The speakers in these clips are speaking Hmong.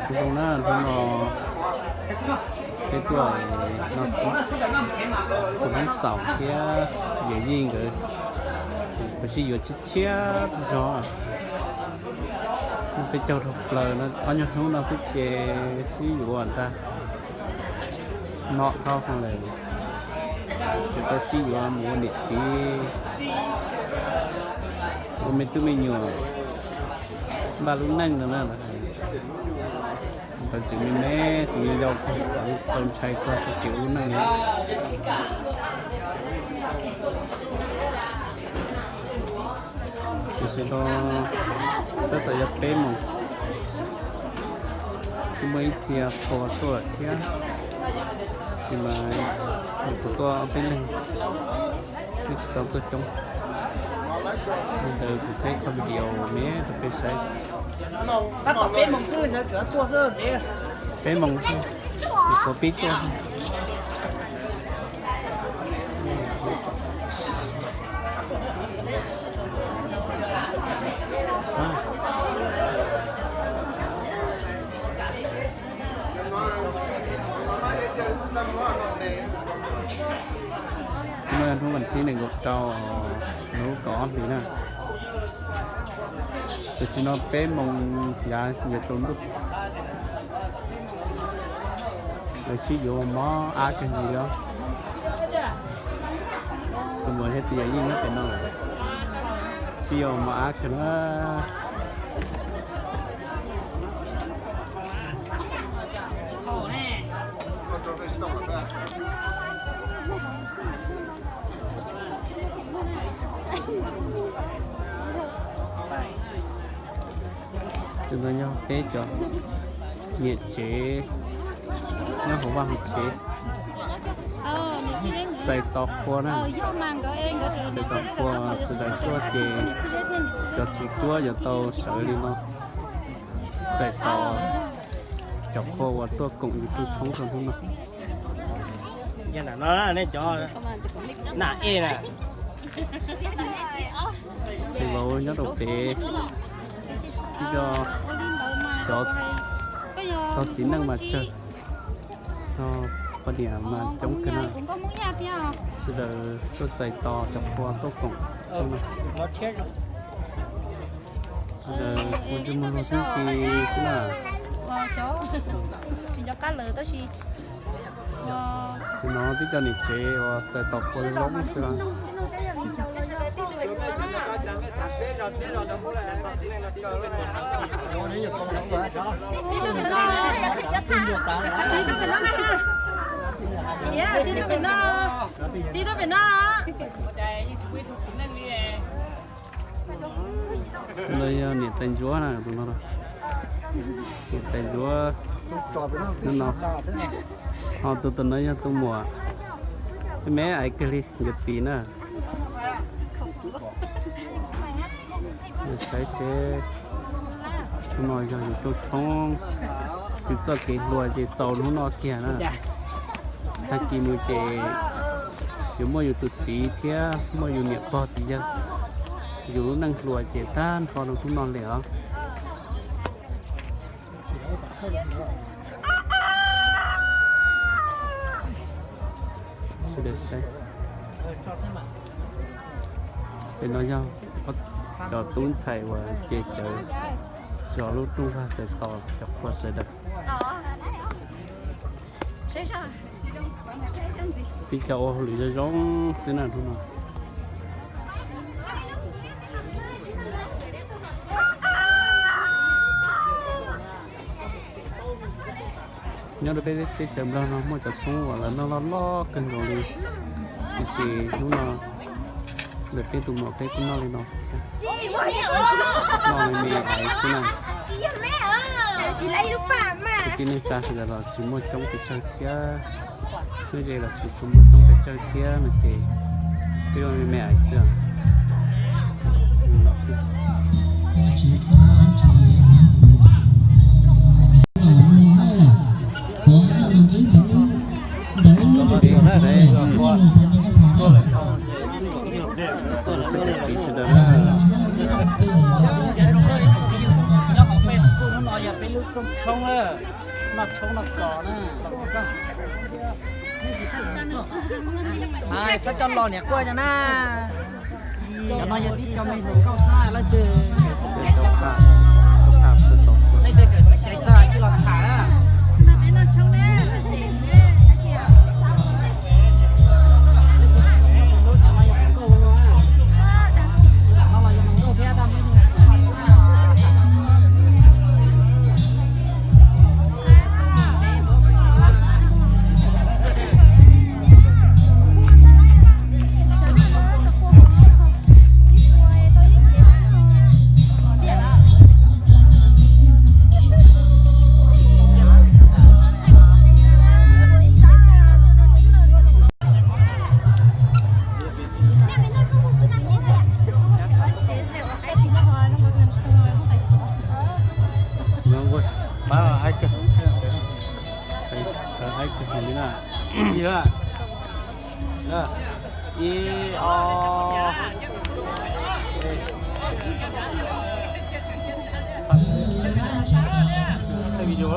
Zoo na, hnub no peb tuaj no, kuv Hmoob Xaus thiab Yawm Yij nkawd, kuv sib yuav tshiab tshiab zog. Peb caug dhau plaws no, ob nyuag hnub no xwb ces sib yuav ntag. Nom dhau hwv lawm, ces tau sib yuav mus ua niam txiv, ua me tub me nyuam, npaj lub neej no na. Tau tseem me me, tseem yau yau, tau ntshai txog txoj kev ua lub neej li. Tiam sis no tab tom yog peb moos, kuj muaj ib txhia qhua tuaj thiab, tab sis mas kuv tuaj ob peb leeg xwb, tsis tau tuaj coob. Li ntawd kuv thiaj thaij video me rau peb saib. Tab tom peb moos xwb, peb moos xwb, kuv pib tuaj. Hnub vas thib nees nkaum rau, hnub kaum ob hlis na. Tam sim no peb moos yav yuav tsaus ntuj, lawv sib yuav mob ab kawg nkaus li os. Tus muam thiab tus yawm yij nyob pem no, sib yuav mob ab kawg na. Tus no yog peb cov niam tsev nyob hauv vaj hauv tsev, txais tos qhua na. Txais tos qhua, sawv daws tuaj ces cov tswv cuab yuav tau sawv li no, txais tos cov qhua uas tuaj koom yus tus tshoob rau hnub no. Nam e na, thầy vauv nyob rau pem, ib co cov txiv neej mas tsawg, poj niam mas coob kawg na. Sawv daws tuaj txais tos cov qhua tuaj koom no. Sawv daws ua ntsej muag luag xwb xwb na. Tus no twb cov niam tsev uas txais tos qhua zoo xwb na. Tib tug pem no, tib tug pem no. Tus no yog niam tais ntsuab na, tus no niam tais ntsuab no. Ho tus tus no yog tus muam, me me aiv kawg li nkawd txiv na. Saib seb, hnub no yog yus rooj tshoob, yus txoj kev hluas ces xaus hnub no kiag na. Tag kis mus ces yuav muaj yus tus txiv thiab muaj yus niam pog txiv yawg, yus lub neej hluas ces tag nrho rau hnub no li os. Sawv daws saib, pem no yog cov tub ntxhais uas ces cawv zov lub rooj vag txais tos cov qhua sawv daws. Peb cov ua hauj lwm zoo zoo xwb na hnub no. Nyob rau peb teb chaws Nplog no muaj cov tshoob uas lawv noj loj loj kawg nkaus li, tiam sis hnub no ntawm peb tus muam peb kuj noj li no, noj me me xwb na. Kwv tij neej tsa sawv daws los tsis muaj coob pes tsawg thiab, nyob ze los tsis tshua muaj coob pes tsawg thiab no ces peb ua me me xwb. Nyob hauv Facebook hnub no yog peb lub Tshoob na, noj tshoob noj kos na. Txhob coj los niam quaj cov na. Cov no yog tib cov me hluas nkauj xwb lawv tsis, leej twg txawm xav txog cia los tham na. Pab haib kawg, haib kawg li na. Ib, o, video.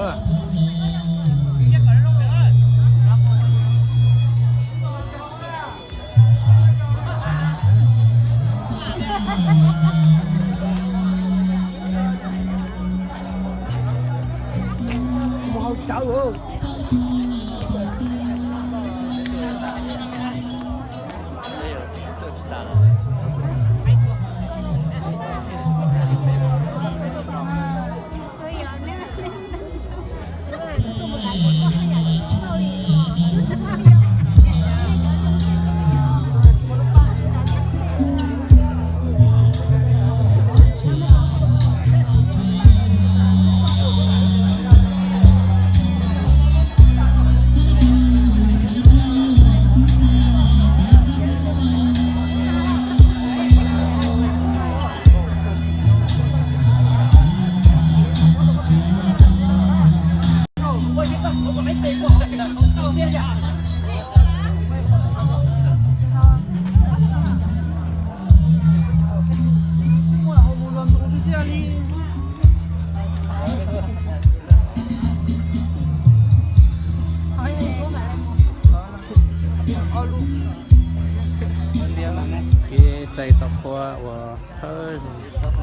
Kev txais tau qhua uas thawj zaug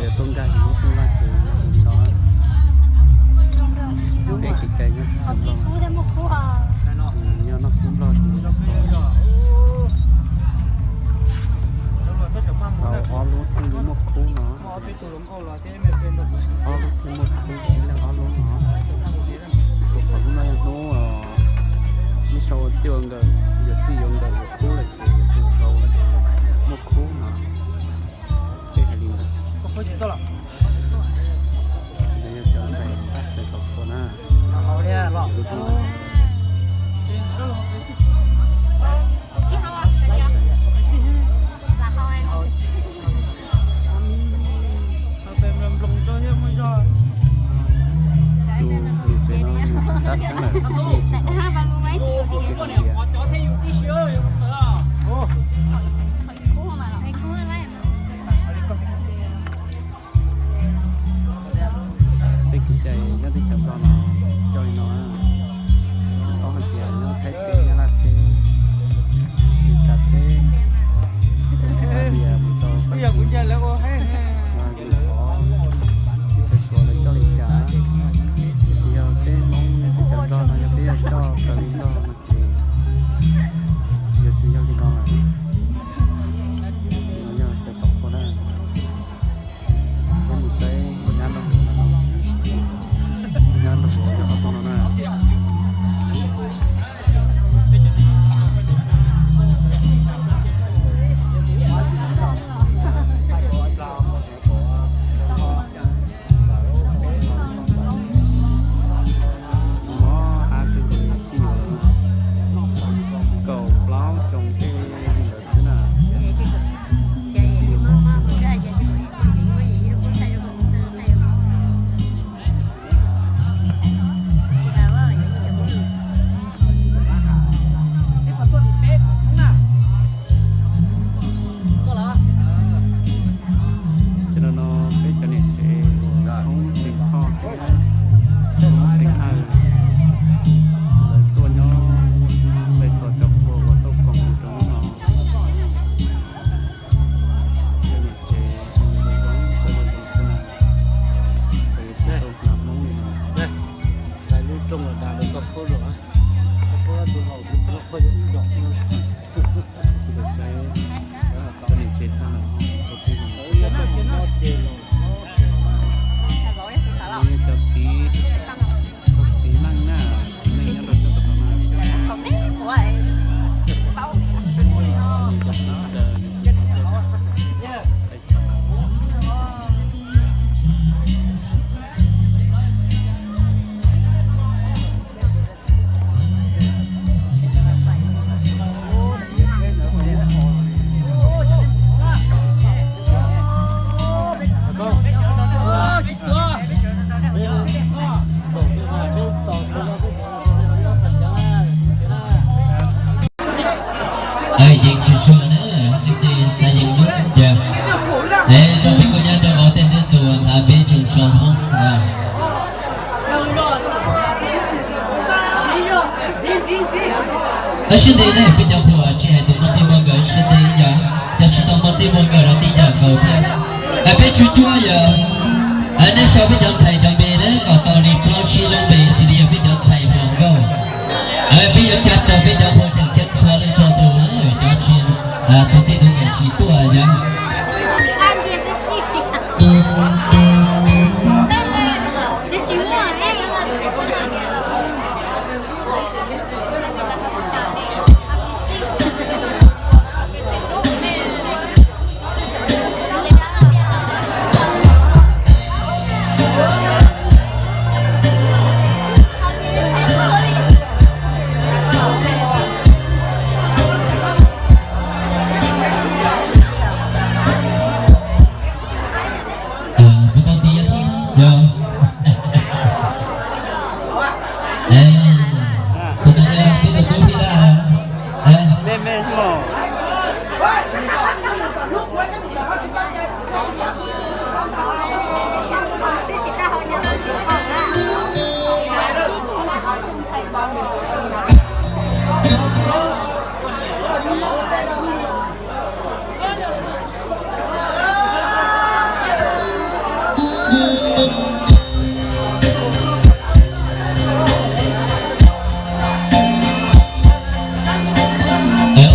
yog tuaj nkag hauv lub qub Vaj Tswv no. Lub npe kev cai nyob teb chaws Nplog, nyob Naj Khub Nplog. Tau ob lub thiaj li muaj khub no. Ob lub thiaj muaj khub, ib leeg ob lub no. Tus qhov hnub no yog hnub ib sau tij ua nkawm, yog tij yuav nkawm yuav khub lawm ces tus sau muaj khub no. Peb hais li ntawd. Ntawd yog cov ntxhais tab txais tau qhua na. Tus niam tsev no nws tsis txhob heev lawm, nws tsis tau txiav tau tias. Tej kev cai nyob teb chaws Nplog no coj li no, tsis paub hais tias nyob Thaib teb, Nyab Laj teb, Meskas teb, Australia mus rau Fab Kis, Vaj Lis Pov, teb chaws Suav lawv coj li cas, tiam sis yog peb Hmoob teb chaws Nplog no yog peb yuav coj Yees tsis tshua na, tej xav yees lub cas. Es rau peb kuj nyob rau vauv tej twb tus nqa peb tsoom tso Hmoob. Ib siab ntev ne peb cov phuam tsis hais tus muaj txij muaj nkawm ib siab ntev ib yam, yog tsis tau muaj txij muaj nkawm los tib yam nkaus thiab. Peb tshuab tsuab yog nej sau peb cov ntxhais cov npe kom tau li plaub tsib lub npe xws li yog peb cov ntxhais hluas nkauj. Peb yuav cab tau peb cov phuam tseem ceeb txhua leej txhua tus, cov tsis, tus txij tus nkawm tsis tuaj yog. Kuv tau tias yog thiab yog. Tus no yog peb tus tub Phij Laj.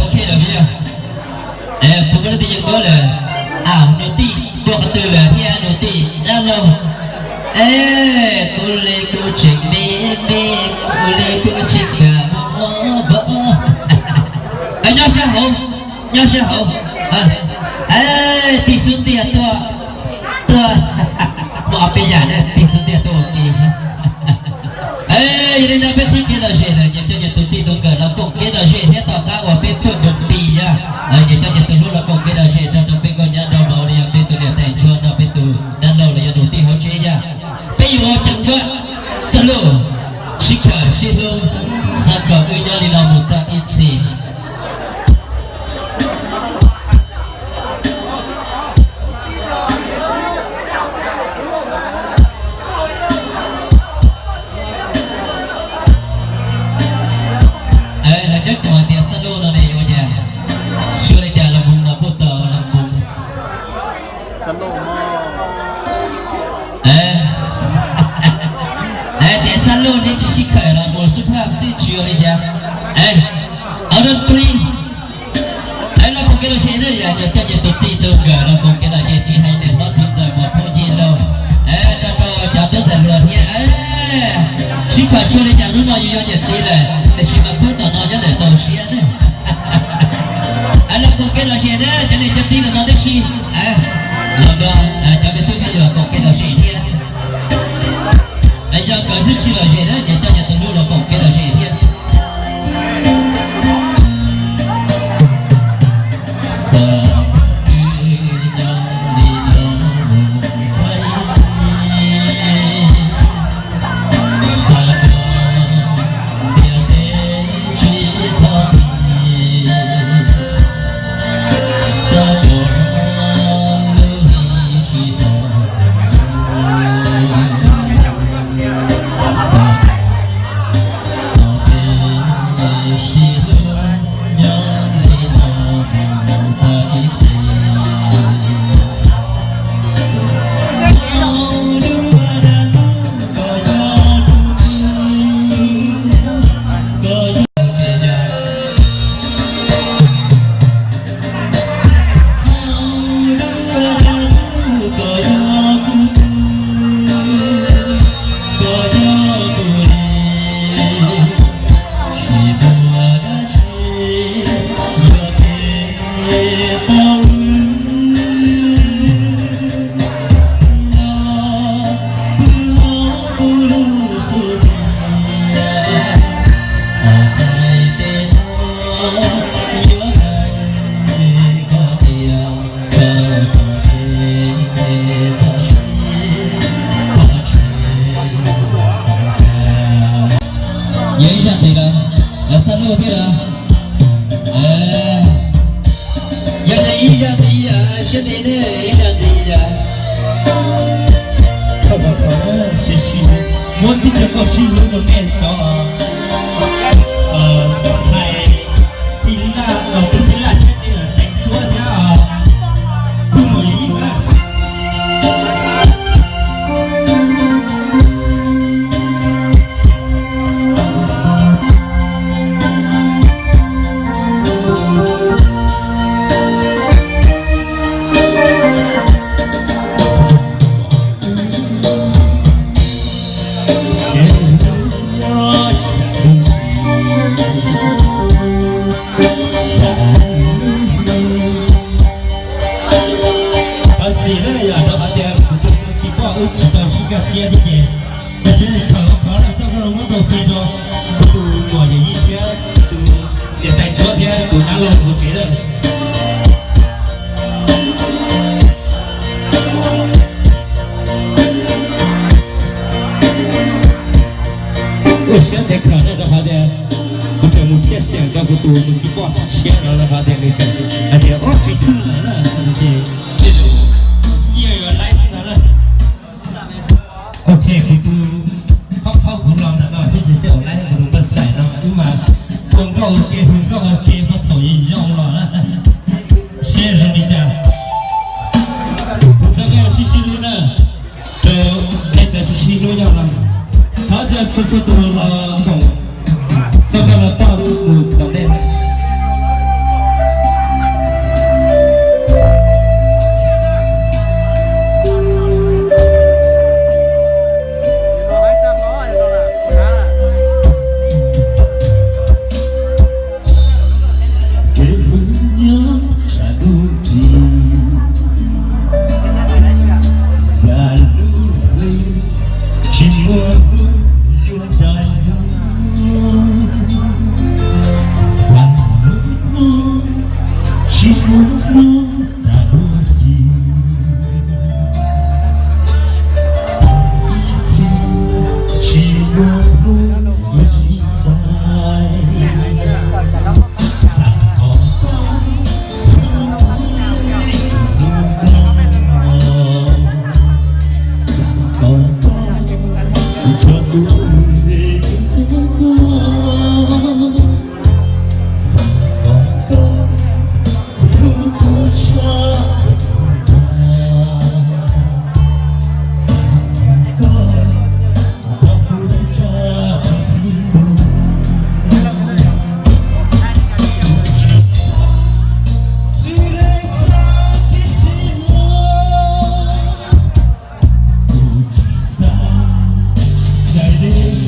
Ok lawm, kuv muaj leej twg yeej duab lawm. Nus tij dua qhov twg lawm thiab nus tij dab laug? Es kuv li kuv tseem me me, kuv li kuv tseem kam muab muab. Nyob sab hauv, nyob sab hauv. Tij Xub Ntiag tuaj, tuaj. Muaj ob peb yam na, tij Xub Ntiag tuaj ua ke. Yog li no peb qhib kev lom zem lawm, nyias coj nyias tus txij tus nkawm los koom kev lom zem thiab tom qab uas peb phuaj dua ti yog nyias coj nyias tus hlub los koom kev lom zem rau rau peb nkauj nyab nraug vauv los yog peb tus niam tais ntsuag nrog peb tus dab laug los yog nus tij hauv tsev yog. Peb yuav ua ceev npaj, xab luj, sib khawm sib hlub, xav kom wb nyob li no mus tau ib txhis. Lawv cov tuam tias xab luj no ne ua cas, xyua li cas los mus no kuj tau los mus. Tias xab luj ne tsis sib khawm los mus xub phaj xib tshua li cas. Au dab plig. Los koom kev lom zem na, yog nyias coj nyias tus txij tus nkawm los koom kev lom zem tsis hais niam hlob txiv ntxawm muam phauj yij laug, rau rau cov tub ntxhais hluas thiab. Sib khawm tshua li cas hnub no yus yog niam txiv lawm, tiam sis mas khub tom no nyob ntawm txaus siab na. Los koom kev lom zem na cov niam cov txiv los no tib si. Los nrog cov me tub me nyuam koom kev lom zem thiab. Yog nkawd xwb tsis lom zem na, nyias coj nyias tus hlub los koom kev lom zem thiab. Yog ib zaj tes lawm, lawv xab luj thiab lawm. Siab ntev ne, ib zag ntxiv yog. Thaum koj sib sib, muab tib co koj sib hlub rau nej cov ntxhais tij Laj, tus tij Laj thiab nej teev Tsuab thiab tus muam Yim na. Thov txim na, yog rau qhov tias kuv tus Kis Poj wb tsis tau sib kaj siab thiab ces, tab sis khaws khov lawm txoj koj los muab rau fij rau kuv tus muam Yim Yim thiab tus niam tais Tsuab thiab tus nab laug hauv tsev lawm. Ua siab ntev kawg na, rau qhov tias kuv tseem mus piaj xeem rau kuv tus mus Kis Poj tshiab no rau qhov tias nws tseem hais tias ub tsis thwj lawm na, ces ib yuav laib xwb no na. Ok, kuv tus qhov qhov kuv los ntawm no thiab ces tej zaum laib kuv tus npawg Xais no wb mas ua nkauj ua ke hu nkauj ua ke puag thaum yau los na. Seb zoo li cas. Kuv txoj nkauj sib sib hlub na, rau nej txawm sib sib hlub nyob no. Thov txhua txhua tus los koom txoj nkauj no toj mus tom ntej na. Kev hlub nyob sab ntuj ris, xav lub hli tsis muaj hnub yuav txais lub, xav lub hnub tsis muaj hnub tag dua ci, ib txhis tsis muaj hnub yuav sib txais. Xav kom koj hlub kuv li kuv hlub koj, xav kom koj ntxuav kuv li kuv ntxuav koj, xav kom koj hlub kuv tshaj txhua tsav, xav kom koj ntxuav kuv tshaj txhua tsav. Kuv tsis xav tsis li txaj tib si muaj, kuv tsis xav txais li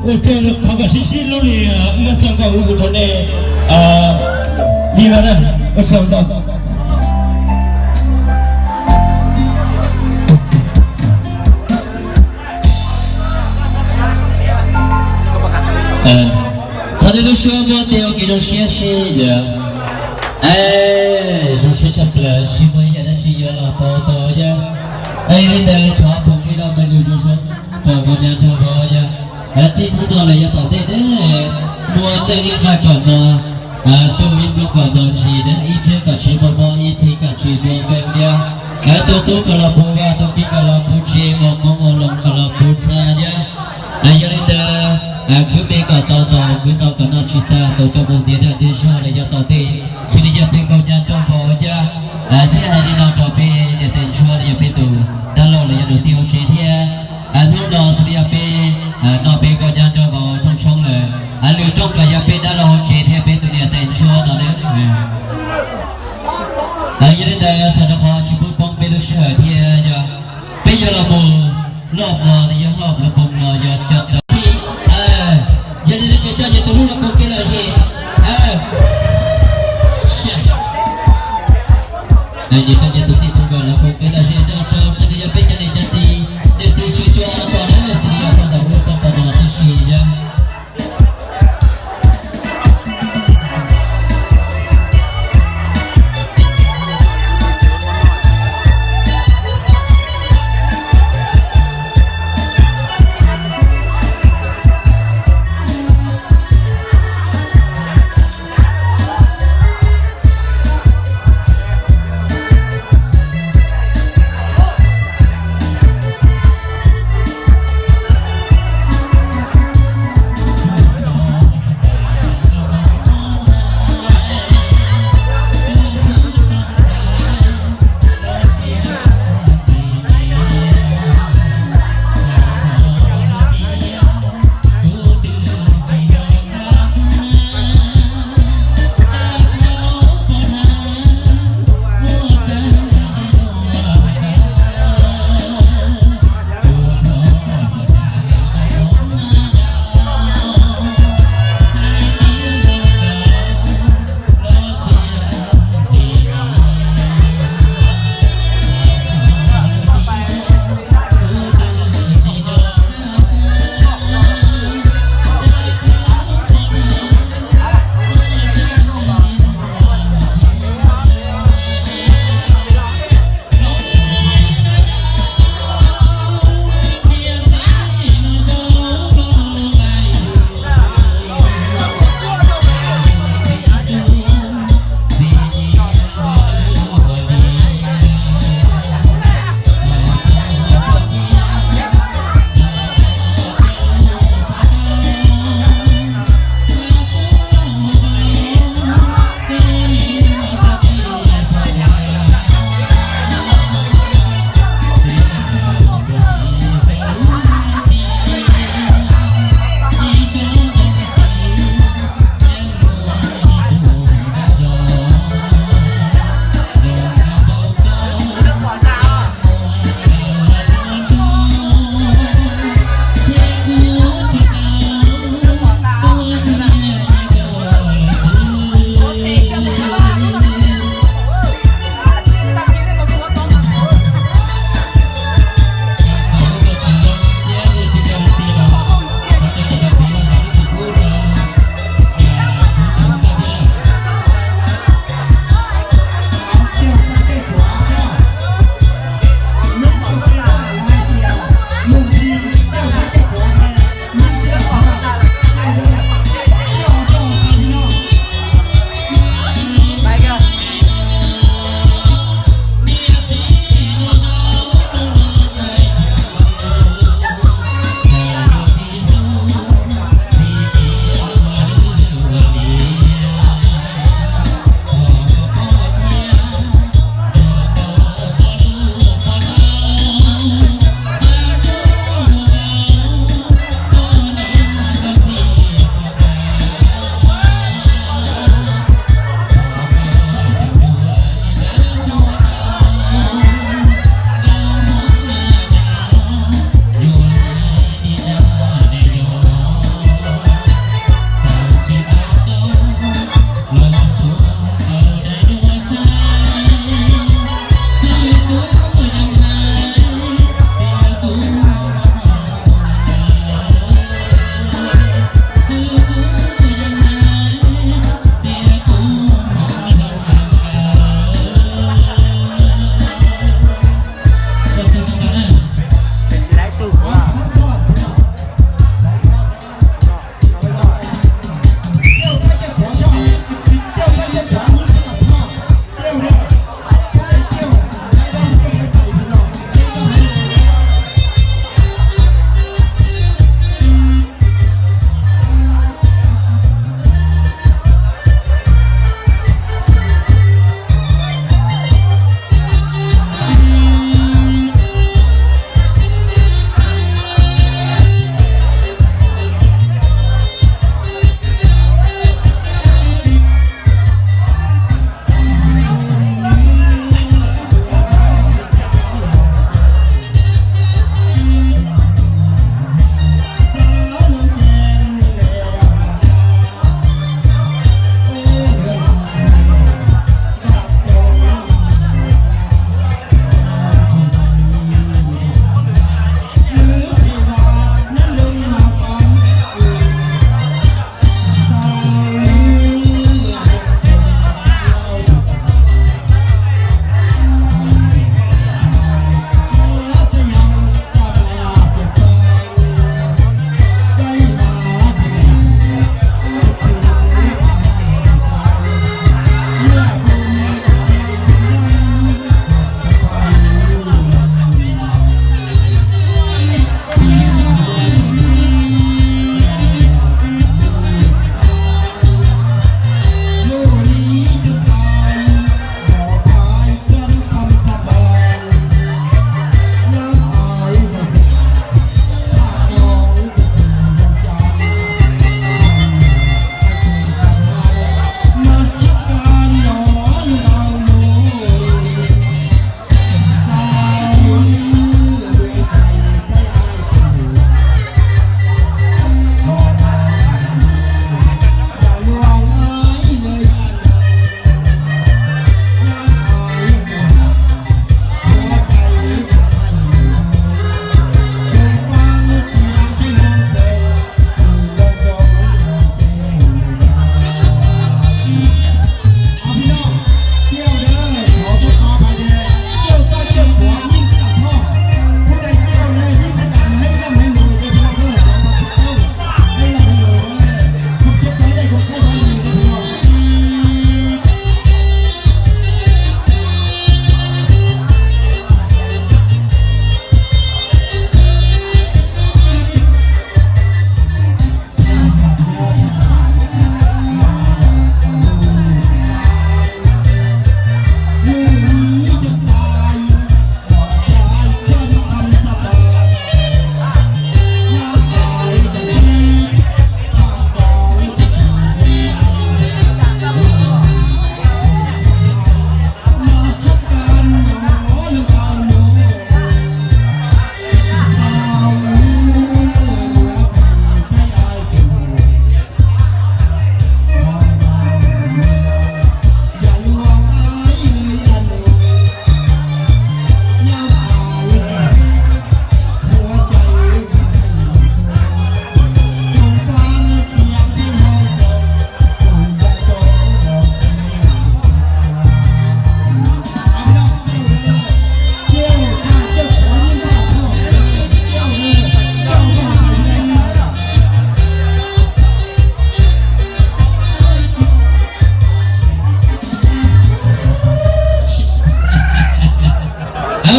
Ua tsaug, thov kom sib sib hlub li wb txoj nkauj wb hu rau nej li no na. Ua tsaug ntau. Thov nej lub suab muab tej ua kev zoo siab sib yam. Zoo siab tshaj plaws, tsis muaj ib yam dab tsi yuav los pauv tau yog. Yog li ntawd thov foom ib lo me lus zoo zoo rau nkauj nyab nraug vauv yog. Txij hnub no lawm yav tom ntej na, muaj tej ib nqaj kom no, tuaj ib nplooj kom no ntsis na, ib txhiab kom tsis muaj mob, ib txhij kom tsis muaj nkeeg thiab. Tus tub kom los puv vaj, tus kiv kom los puv tsev, ua qoob ua loo kom los puv txha thiab. Yog li ntawd, khwv me kom tau taus, khwv ntau kom noj tsis tag, tus coj mus ntiav daj ntiav zog los yav tom ntej, xws li yog peb nkauj nyab nraug vauv thiab. Thiab hais li no rau peb niam tais ntsuab los yog peb tus dab laug los yog tus tij hauv tsev thiab. Hnub no xws li yog peb noj peb nkauj nyab nraug vauv rooj tshoob lawm, lwm rooj los yog peb dab laug hauv tsev thiab peb tus niam tais ntsuab no na. Yog li ntawd txhawm rau qhov tsis pub poob peb lub sij hawm thiab yog peb yuav los mus loj hmo li yog hauj lwm poob no yog cov tau. Yog li ntawd ces coj nyias tus hlub los koom kev lom zem. Nyias coj nyias tus txij tus nkawm los koom kev lom zem rau rau xws li yog peb cov niam cov txiv, niam txiv tsis tshua tau na, xws li yog tau ntawm wb tau tau no tib si yog.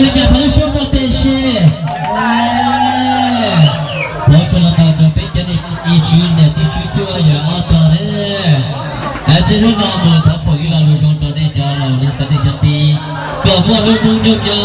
Li cas thov lub suab muaj tej se. Thov tsuag los tau rau peb cov niam txiv tswv niam txiv tswv tsuag yawm ob tog ne. Txij hnub no mus thov foom ib lo lus zoo rau nej cov laus cov niam cov txiv, kom muaj lub hnub nyoog nyob